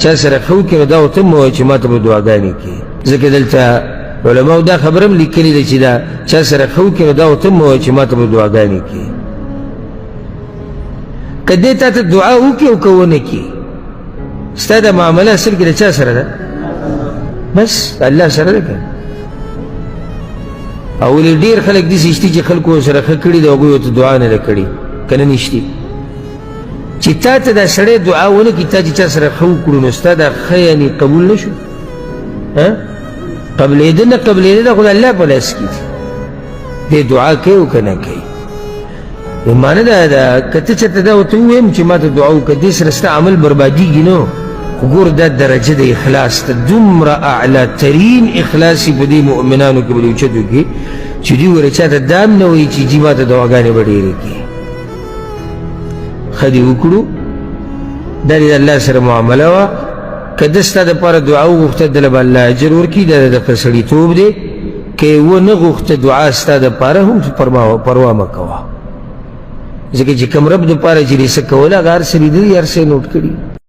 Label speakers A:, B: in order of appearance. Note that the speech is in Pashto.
A: چا سره ښه وکړې نو دا ورته مه وایه چې ما ته به دعاګانې کوې، ځکه دلته علماو دا خبره هم لیکلې ده چې دا چا سره ښه وکړې نو دا ورته مه وایه چې ما ته به دعاګانې کوې. که دې تا ته دعا وکړي او که ونه کړي، ستا دا معامله اصل کې د چا سره ده؟ بس الله سره ده که نه. او ولې ډېر خلک داسې شته چې خلکو سره ښه کړي د هغوی ورته دعا نه ده کړې، که نه نشتي؟ چې تا ته دا سړی دعا ونه کړي، تا چې چا سره ښه وکړو نو ستا دا ښه یعنې قبول نه شو. قبلېده نه قبلېده دا خو د الله په لاس کې دي. دی دعا کوي او که نه کوي؟ معنی دا ده که ته چېرته دا ورته ووایم چې ما ته دعا وکړه، دې سره ستا عمل بربادېږي نو. خو ګوره دا درجه د اخلاص ته دومره اعلی ترین اخلاص یې په دې مؤمنانو کې به دې اوچتو کړي چې دوی ورته چا ته دا هم نه وایي چې جي ما ته دعاګانې به ډېرې کړي. ښه دې وکړو، دا دې د الله سره معامله وه. که ده ستا دپاره دعا وغوښته ده له به الله اجر ورکړي، دا د ښه سړیتوب دی. که یې ونه غوښته دعا ستا دپاره هم پروا مه کوه، ځکه چې کوم رب دپاره چې دې څه کوله هغه هر څه لیدلي، هر څه یې نوټ کړي.